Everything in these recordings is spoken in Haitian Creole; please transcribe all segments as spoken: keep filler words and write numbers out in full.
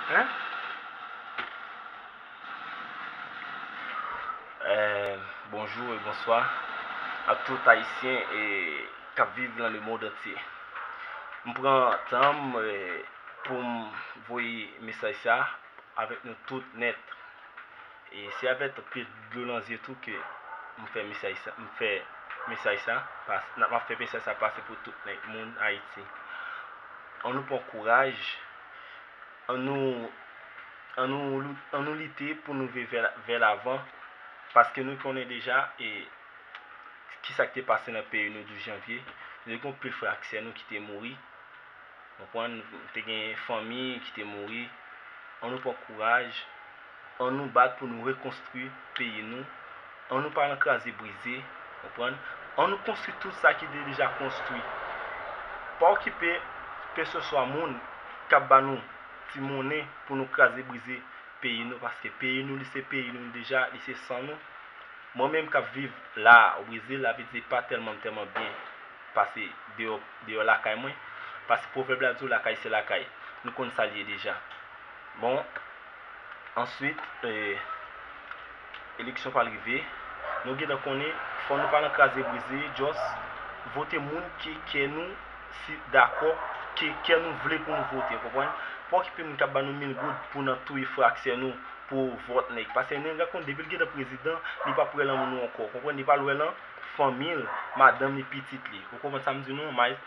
Hein? Euh, bonjour et bonsoir à tout Haïtien et k ap viv nan le monde entier. M pran tan m, eh, pou m voye mesaj sa avèk nou tout nèt. E se avèk anpil dlo nan zye tou ke m fè mesaj sa, m fè mesaj sa, pas-, n ap, m ap fè mesaj sa pase pou tout nèg moun Ayiti. Ann nou pran kouraj, ann nou, ann nou, ann nou lite pou nou veye vè, vè lavan, paske nou konnen deja, e, kisa ki te pase nan peyi nou douz janvye. Te gen anpil frè ak sè nou ki te mouri. Konprann? Te gen fanmi ki te mouri. Ann nou pran kouraj. Ann nou bat pou nou rekonstwi peyi nou. Ann nou pa nan kraze brize. Konprann? Ann nou konstwi tout sa ki te deja konstwi. Pa okipe keseswa moun k ap ba nou ti monnen pou nou kraze brize peyi nou, paske peyi nou, li se peyi nou deja, li se san nou. Mwen menm k ap viv la, o Brezil, la, vle di pa tèlman, tèlman byen pase deyò, deyò lakay mwen, paske pwovèb la di w lakay se lakay. Nou konn sa l ye deja. Bon, answit, eh, eleksyon pral rive. Nou gentan konnen, fò nou pa nan kraze brize, just vote moun ke kè nou si dakò, ke kè nou vle pou nou vote, w konprann? Pa okipe moun k ap ba nou mil goud pou n ap touye frè ak sè nou pou vòt nèg. Paske nèg la konn depi l gentan prezidan, li p ap wè lan moun nou ankò, w konprann? Li pa l wè lan fanmi l, madanm li, pitit li. Ou konprann sa m di nou an? Mas,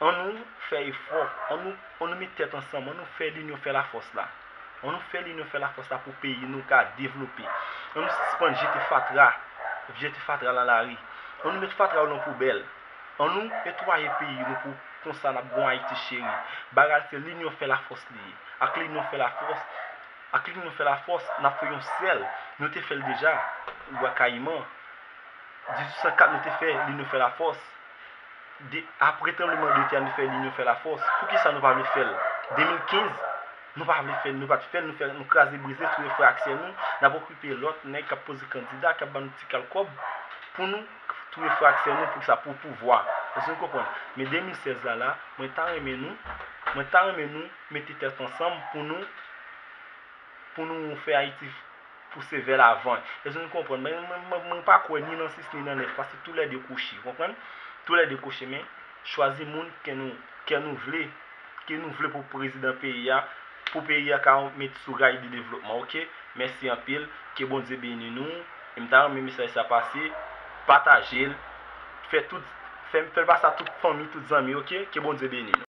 ann nou fè efò, ann nou, ann nou met tèt ansanm, ann nou fè linyon fè lafòs la. Ann nou fè linyon fè lafòs la pou peyi nou ka devlope. Ann nou sispann jete fatra, jete fatra lan lari. Ann nou met fatra yo lan poubèl. Ann nou netwaye peyi nou pou konsa n ap gon Ayiti cheri. Bagay se linyon fè lafòs li ye. Ak linyon fè lafòs, ak linyon fè lafòs, n ap fè yon sèl. Nou te fè l deja, Bwa Kayiman. Dizuit san kat nou te fè linyon fè lafòs. De, apre tranbleman de tè a, nou fè linyon fè lafòs. Poukisa nou pa vle fè l? De mil kenz, nou pa vle fè l, nou pa t fè l, nou fè, nou kraze brize, touye frè ak sè nou, n ap okipe lòt nèg k ap poze kandida, k ap ba nou ti kal kòb pou nou touye frè ak sè nou, pou sa, pou pouvwa. Èske nou konprann? Men de mil sèz la, la, mwen ta renmen nou, mwen ta renmen nou mete tèt ansanm pou nou, pou nou fè Ayiti pouse vè lavan. Èske nou konprann? Men mwen, mwen, mwen pa kwè ni nan sis ni nan nèf, paske toulède kouche, w konprann? Toulède kouche, men chwazi moun ke nou, ke nou vle, ke nou vle pou prezidan peyi a, pou peyi a ka met sou ray de devlopman, oke? Mèsi anpil, ke Bondye beni nou, e m ta renmen mesaj sa pase, pataje l, fè tout, fè, fè l pase a tout fanmi, tout zanmi, oke? Ke Bondye beni nou.